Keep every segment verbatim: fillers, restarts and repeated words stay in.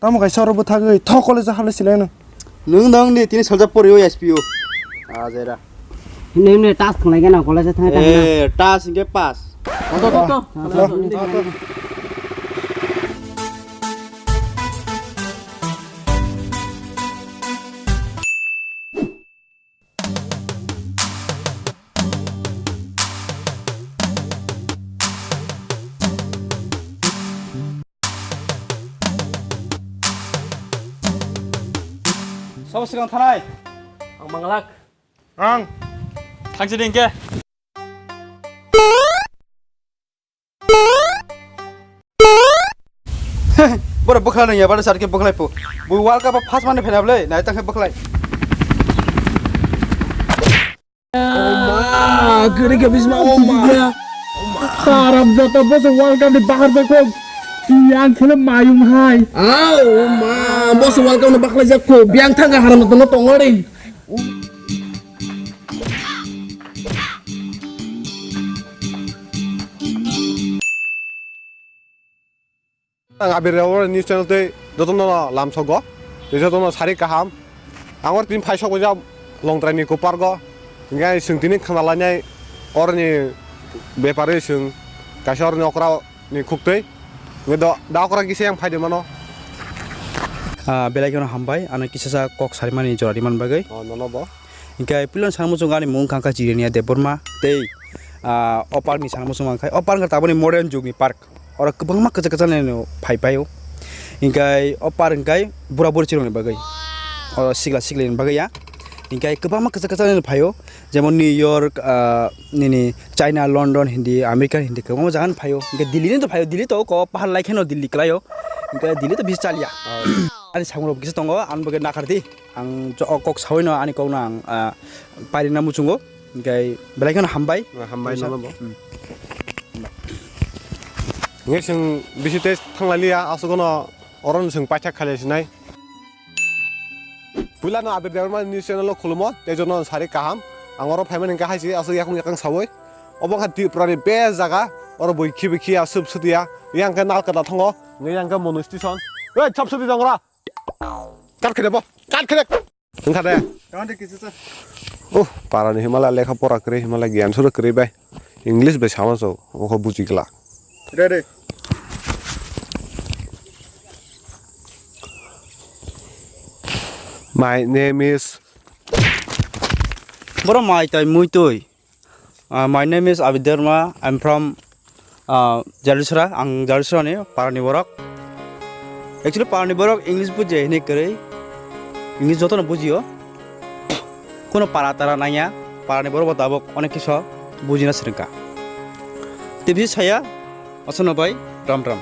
Tamo kaisa oro bwthagwi tho college o halai silai no. Nwng nang ni tini salsa pori o S P O. Ajera. Himne himne tas thwnglai gana college thang thang. Eh, tas hingke pass. To, to, to. Sabo swkang thanai. Ang manglak. Ang. Thangsi ding ke. Boro bwkhlai nang ya, boro sar ke bwkhlai po. Bo World Cup o first mane phena bwlai, nai tang khe bwkhlai. Oma, kiri ke bisma oma. Haram jata boso World Cup ni bahar jakong. Yang khele mayung hai. Ah, oma, boso World Cup ni bakhlai jakko. Biang thangka haram jata no tongori. Ang Abir Rewar news channel tei jotono lamsogo, tei jotono sari kaham. Ang oro tini phai sok wijak Longtrai ni Eco Park o. Hingke ang chwng tini khna lainai oroni bepari chwng kaisa oroni okra ni khuktwi. Hingke do, da okra kisa yang phai de mano. Ah, belai kheno hambai, ano kisa sa kok sarimani jora rimani bagwi. Oh, nono bo. Hingke pilon sana muchungo ani mung kangkha Jirenia Debbarma tei, ah, o park ni sana muchungo ang khai. O park wngkha taboni modern jug ni park. Oro kwbangma kwchak kwchak nai no phai phai o. Hingke o park hingke bura buri chirok ni bagwi. Oro sigla sigla ni bagwi ya. Hingke kwbangma kwchak kwchak nai no phai o. Jemon New York, ah, nini China, London, hindi, America, hindi kwbangma jaga ni phai o. Hingke Delhi ni to phai o. Delhi to ko pahar lai kheno Delhi kwlai o. Hingke Delhi to bisi chaliya. Oh. Ani samung rok kisa tongo, ang bo khe nakhar di. Ang jo-, o kok saui no ani kok no ang, ah, pairina muchungo. Hingke belai kheno hambai. Ah, hambai nono bo. Hmm. Nge chwng bisi tei thanglai liya, aswk no oro no chwng paithak khalai sinai. Puila no Abir Debbarma news channel o khulumo, tei jono sari kaham. Ang oro phaimani hingke hai se aswk yakung yakung saui. Obo wngkha Tripura ni best jaga, oro bui khibi khiya, sup sutiya. Yang khe Nalkata thango, nge yang khe Monu station. Oi, chap suti dong ra. Kat khede bo, kat khede. Wngkha de. Tamo de kisa sa. Oh, para ni himala lekha pora kwrwi, himala giyan suru kwrwi bai. English bai sama so, oko buji gla. Re, re. My name is. Boro mai tai mui tui. Uh, my name is Abid Debbarma. I'm from, uh, Jarisora. Ang Jarisora ni, parani borok. Actually, parani borok English bujia hini kwrwi. English jotono bujio. Kuno para tara nangya. Parani borok bo tabuk onek kisu bujina swrwngkha. Tibisi saya, osono bai, ram ram.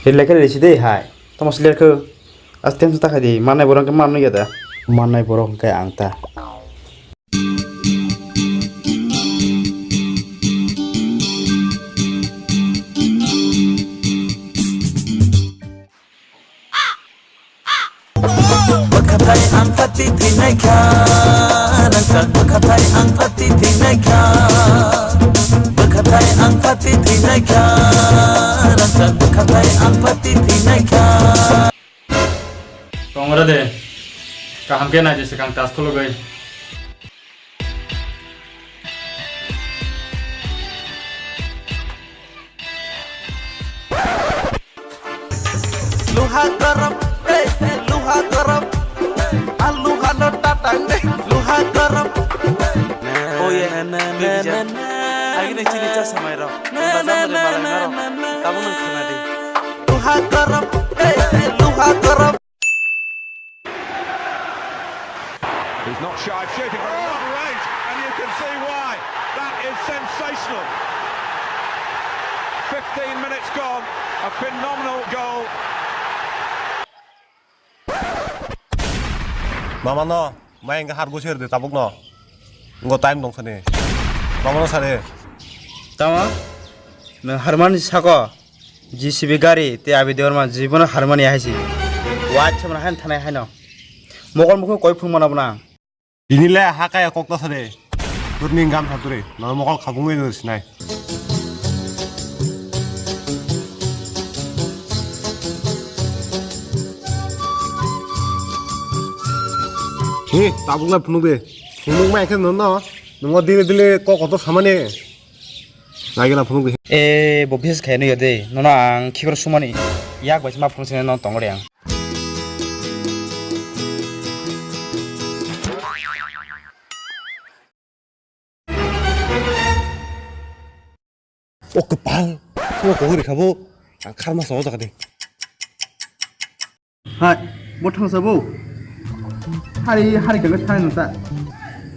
Rilai khe risi de hai. Tamo sler khe. Aste aste ta khai di. Manai borok khe manwi ya da. Manai borok khe ang ta. Bwkhathai ang phatwi thwinaikha, rangchak bwkhathai ang phatwi thwinaikha. Bwkhathai ang phatwi thwinaikha, rangchak bwkhathai ang phatwi thwinaikha. Tongra de, kaham khe naidi swkang tas khulugwi. Luha garam, eh, luha garam. Alu halo tatang, eh, luha garam. Oh yeah, baby jan. Agini chini cha samai rok. Bazar mare malai maro. Tamo nang khana di. Luha garam, eh, luha garam. He's not shy of shooting from a long range, and you can see why. That is sensational. Fifteen minutes gone, a phenomenal goal. Mama no, mai engka har gusir de tabuk no. Ngo time dong sani. Mama no sare. Tama? Nang harman sako. J C B gari te abi deorma jibono harmani hai si. Wa chamra han thanai haino. Mokol mukhu koi phung mana bana. Ini le ha kaya kok ta sare. Turni gam sa turi. No mokol khabung wi sinai. He, tabuk na phunuk de. Phunuk mai khe no no. Nungo dile dile kok kotor samani. Nai gana phunuk de. E, bo business khaino ya de. Nono ang khibor sumani. Yak bai ma phunuk sene no tongori ang. O kwpal, sabo kok rikha bo, ang kharma sao jaga de. Hai, bo thangsa bo. Hari, hari khe thang nang ta.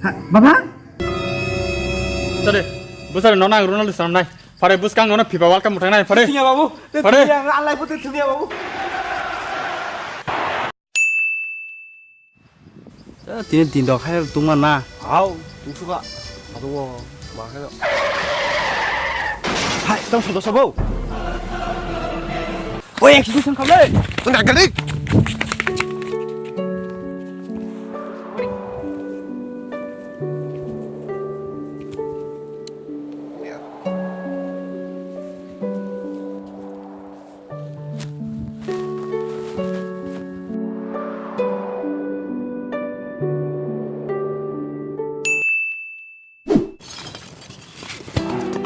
Ha, baba? Tare, bwsari nono ang Ronaldo sanam nai. Phare bwskang nono FIFA World Cup mwthang nai, phare. Thungya babu, te Phare. Thungya, ang alai photo thungya babu. Eh, tini tin rok hai tungma na. Au, tungsuka. Ado ma khe. Hai, tong sodo sobo. Oi, execution khamle. Tong gagari.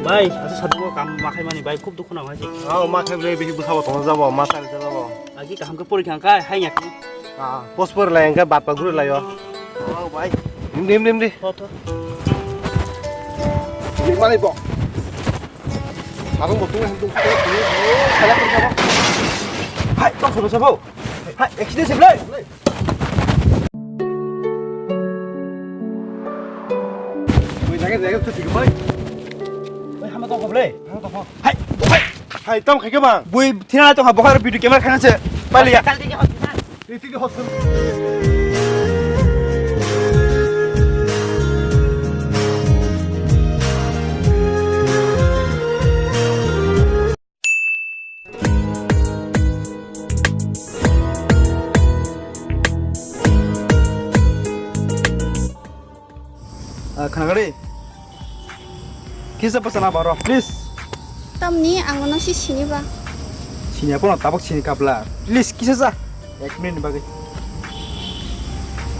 Bai, asa sadungo kam ma khaimani bai, khub dukhu nang hai. Ao ma khe ble bisi bwsabo tong jabo, ma sai jabo. Agi kaham khe pori khang kai, hai yak. Ah, post por lai engka bat pa guru lai o. Ao bai. Dim dim dim di. Tho tho. Dim mani bo. Sarung bo tu hem tu. Sala pori jabo. Hai, tong sobo sobo. Hai, accident se ble. Bui jaga jaga tu tiga bai. Bai hama tong kho ble. Hama tong kho. Hai, hai. Hai, tam khai ke bang. Bui thina tong kha, bokhar video camera khana se. Pali ya. Kal dikhe hospital. Tiki hospital. Ah, khanagari. Kisa pasana baro, please. Tamni ang no si sini ba. Sini apa no tabak sini kapla. Please, kisa sa. Ek minute bagi.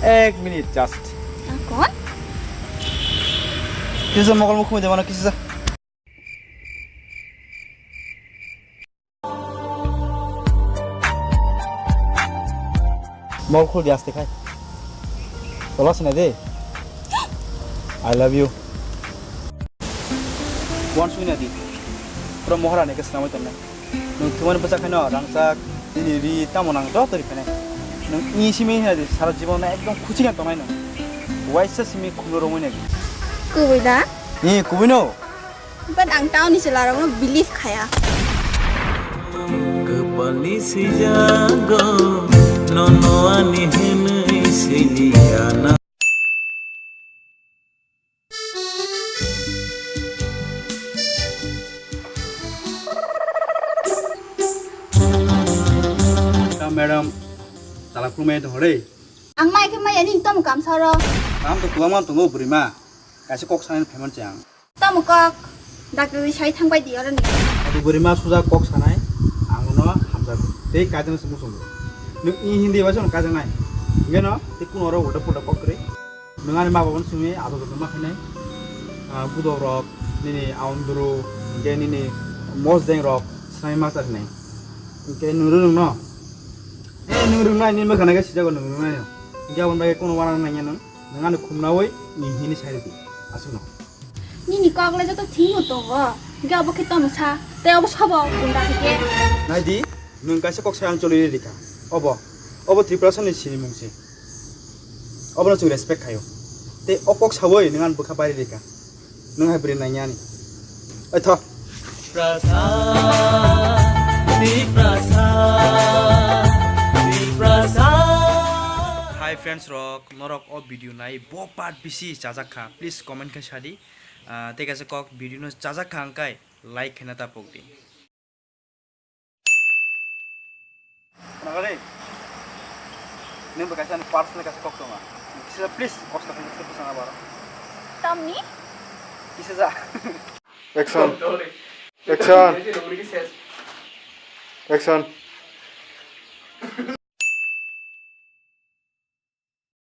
Ek minute just. Akon? Kisa mokol mukhu jama no kisa sa. Mol khul di aste khai. Tola sina de. I love you. Wan sui na di. Pura mohara ne ke sinamai tonne. Nung thumani bwsa khaino rangchak, nini ri tamo nang joto ri phene. Nung i simi hina di sara jibon na ekdom khuchi na tongnai nung. Waisa simi khumlo romoi na di. Kubui da? Ni kubui no. But ang town ni chwla rok no believe khaya. Kwpalni swijago, nono ani hinwi siniya na. Madam, tala khulumai tong hore. Ang mai khe maya nini tamo kamsa ro. Kam to kwbangma tongo bwrwi ma. Kaisa kok sanani phaimani se ang. Tamo kok? Dakti sai thangbai di oro ni. Adi bwrwi ma suja kok sanai, ang no hamjago. Tei kaijaknai se muchungo. Nwng i hindi bai se kajaknai. Hingke no, tei kuno oro ulta pulta kok kwrwi. Nwng ani ma baba no simi ado joto ma khainai. Ah, budok rok, nini aundru, hingke nini mosdeng rok, sanai ma cha hinai. Hingke nwng rwng no. Eh, nwng rwng nai, nini mwkhang nai khe sijago nwng rwng nai no. Hingke aboni bagwi kuno uanang nangya nwng. Nwng ani khumnaui ni hini sai rwdi, aswkno. Nini kok le joto thwngno tongo, hingke abo khe tamo sa, tei abo sabo gunda khe khe. Naidi, nwng kaisa kok sai ang choli rikha. Obo, obo Tripura sani sinimung se. Obono chwng respect khaio. Tei o kok sawi nwng ani bwkha bari rika. Nwng hai bwrwi nangya ani. Oi tho. Hi friends rok, norok o video nai bo part bisi chajak kha, please comment khai sadi. Ah, tei kaisa kok video no chajak kha hwnkhe like khaina ta pok di. Khwnakhare? Nwng bo kaisa ani personal kaisa kok tongo. Kisa please, kosto khaina kisa bwsang abo aro. Tamni? Kisa ja. Action. Action. Action.